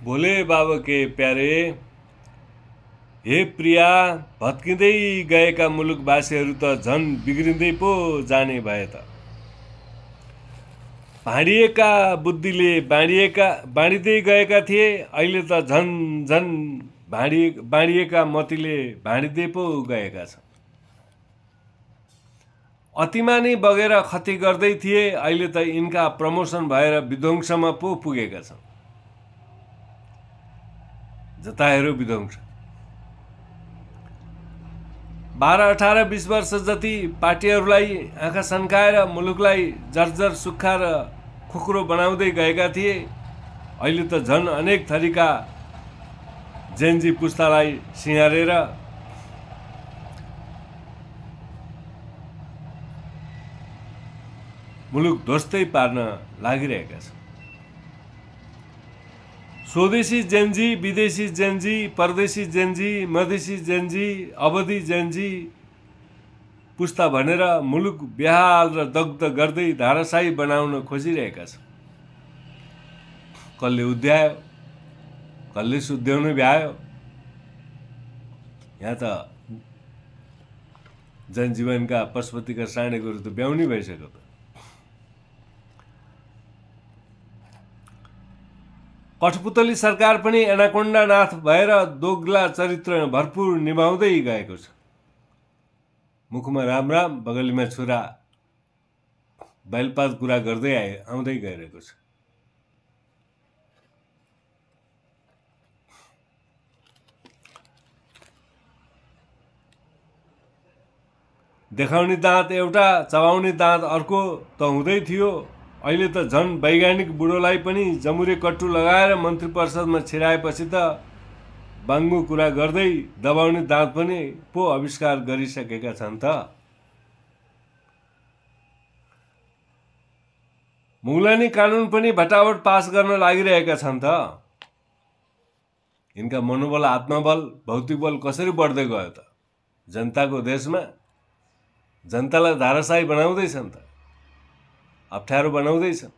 भोले बाबा के प्यारे, हे प्रिया, भत्किँदै गएका मुलुकवासीहरू त झन् बिग्रिँदै पो जाने भए त। भाँडिएका बुद्धिले बाँडिँदै गएका थिए, अहिले त झन् झन् बाँडिएका मतिले भाँडिँदै पो गएका छन्। अतिमा नै बगेर खती गर्दै थिए, अहिले त यिनका प्रमोसन भएर विध्वंसमा पो पुगेका छन्। जता हेरो विध्वंस। 12, 18, 20 वर्ष जति पार्टीहरूलाई आँखा सन्काएर मुलुकलाई जर्जर सुक्खा र खुकुरो बनाउँदै गएका थिए, अहिले त झन् अनेक थरीका जेनजी पुस्तालाई सिँगारेर मुलुक ध्वस्तै पार्न लागिरहेका छन्। स्वदेशी जेनजी, विदेशी जेनजी, परदेशी जेनजी, मधेसी जेनजी, अवधि जेनजी पुस्ता भनेर मुलुक बेहाल र दग्ध गर्दै धाराशाही बनाउन खोजिरहेका छन्। कसले उद्यायो, कसले सुध्याउन भ्यायो। यहाँ त जनजीवनका पशुपतिका साँडेहरू त ब्याउनी भइसक्यो त। कठपुतली सरकार पनि एनाकोन्डा नाथ भएर दोग्ला चरित्र भरपूर निभाउँदै गएको छ। मुखमा राम राम, बगलीमा छुरा बैलपात कुरा गर्दै आउँदै गइरहेको छ। देखाउने दाँत एउटा, चबाउने दाँत अर्को त हुँदै थियो। अहिले त झन् वैज्ञानिक बुढोलाई पनि जमुरे कट्टु लगाएर मन्त्री परिषदमा छिराएपछि त बाङ्गो कुरा गर्दै दबाउने दाँत पनि पो आविष्कार गरिसकेका छन् त। मुगलानी कानुन पनि भटाभट पास गर्न लागिरहेका छन् त। यिनका मनोबल, आत्मबल, भौतिक बल कसरी बढ्दै गयो त? जनताको देशमा जनतालाई धाराशाही बनाउँदैछन् त, अप्ठ्यारो बनाउँदैछन्,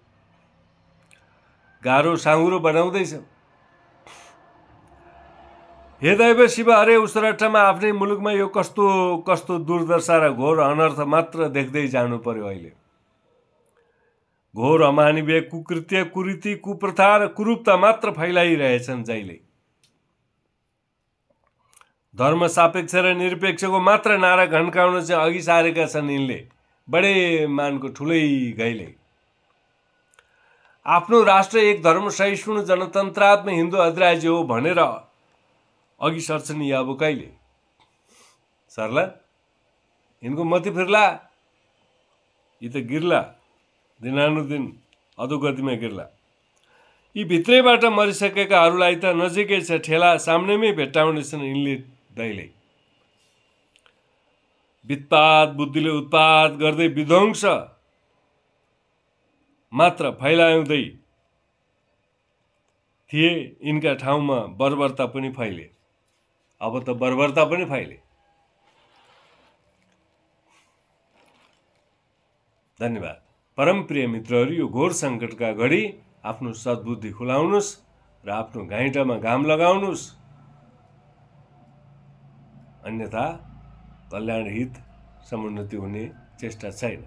गाह्रो साँघुरो बनाउँदैछन्। हे दैव शिव, हरे उसरट्टामा आफ्नै मुलुकमा यो कस्तो कस्तो दुर्दशा र घोर अनर्थ मात्र देख्दै जानु पर्यो। अहिले घोर अमानवीय कुकृत्य, कुरीति, कुप्रथा र कुरूपता मात्र फैलाइरहेछन् जहिले। धर्म सापेक्ष र निरपेक्षको मात्र नारा घन्काउन चाहिँ अघि सारेका छन् यिनले, बडे मानको ठुलै गैले। आफ्नो राष्ट्र एक धर्म सहिष्णु जनतन्त्रात्मक हिन्दू अधिराज्य हो भनेर अघि सर्छन् यी अब कहिले सर्ला? यिनको मति फिर्ला? यी त गिर्ला, दिनानुदिन अधोगतिमा गिर्ला। यी भित्रैबाट मरिसकेकाहरूलाई त नजिकै छ ठेला सामनेमै भेट्टाउनेछन् यिनले दैले। वित्पात बुद्धिले उत्पात गर्दै विध्वंस मात्र फैलाउँदै थिए, यिनका ठाउँमा बर्बरता पनि फैले। अब त बर्बरता पनि फैले। धन्यवाद। परम प्रिय मित्रहरू, यो घोर सङ्कटका घडी आफ्नो सद्बुद्धि खुलाउनुहोस् र आफ्नो घाइटामा घाम लगाउनुहोस्, अन्यथा कल्याण हित समुन्नति हुने चेष्टा छैन।